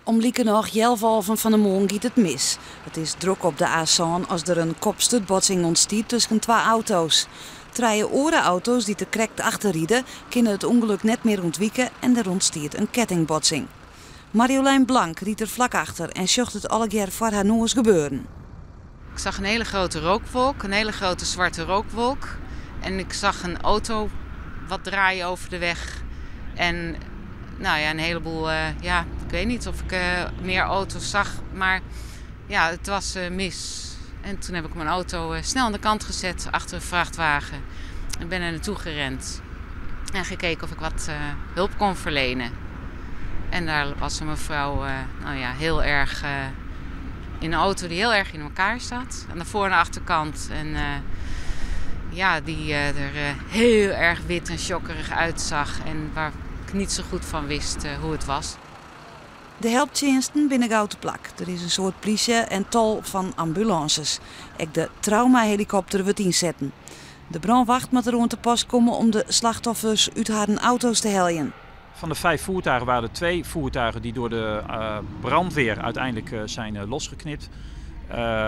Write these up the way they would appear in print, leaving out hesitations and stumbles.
Om likernôch healwei alven fan 'e moarn giet it mis. It is drok op de A7 as der in kop-sturtbotsing ûntstiet tusken twa auto's. Trije oare auto's dy't der krekt achter ride, kinne it ûngelok net mear ûntwike en der ûntstiet in kettingbotsing. Marjolein Blank rydt der flak achter en sjocht it allegear foar har noas gebeuren. Ik zag een hele grote rookwolk, een hele grote zwarte rookwolk. En ik zag een auto wat draaien over de weg. En nou ja, een heleboel, ja, ik weet niet of ik meer auto's zag, maar ja, het was mis. En toen heb ik mijn auto snel aan de kant gezet achter een vrachtwagen. En ben er naartoe gerend. En gekeken of ik wat hulp kon verlenen. En daar was een mevrouw, nou ja, heel erg in een auto die heel erg in elkaar zat. Aan de voor- en de achterkant. En ja, die er heel erg wit en sjokkerig uitzag. En waar ik niet zo goed van wist hoe het was. De helptsjinsten binne gau te plak. Der is in soad plysje en tal fan ambulânses. Ek de traumahelikopter wurdt ynsetten. De brânwacht moat deroan te pas komme om de slachtoffers út harren auto's te heljen. Van de vijf voertuigen waren er twee voertuigen die door de brandweer uiteindelijk zijn losgeknipt.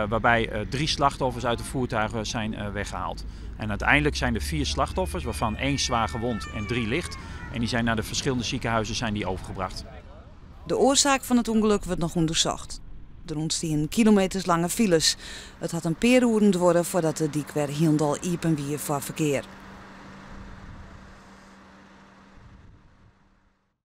Waarbij drie slachtoffers uit de voertuigen zijn weggehaald. En uiteindelijk zijn er vier slachtoffers, waarvan één zwaar gewond en drie licht. En die zijn naar de verschillende ziekenhuizen zijn die overgebracht. De oarsaak fan it ûngelok wurdt noch ûndersocht. Der ûntstiene kilometerslange files. It hat in pear oeren duorre foardat de dyk wer hielendal iepen wie foar ferkear.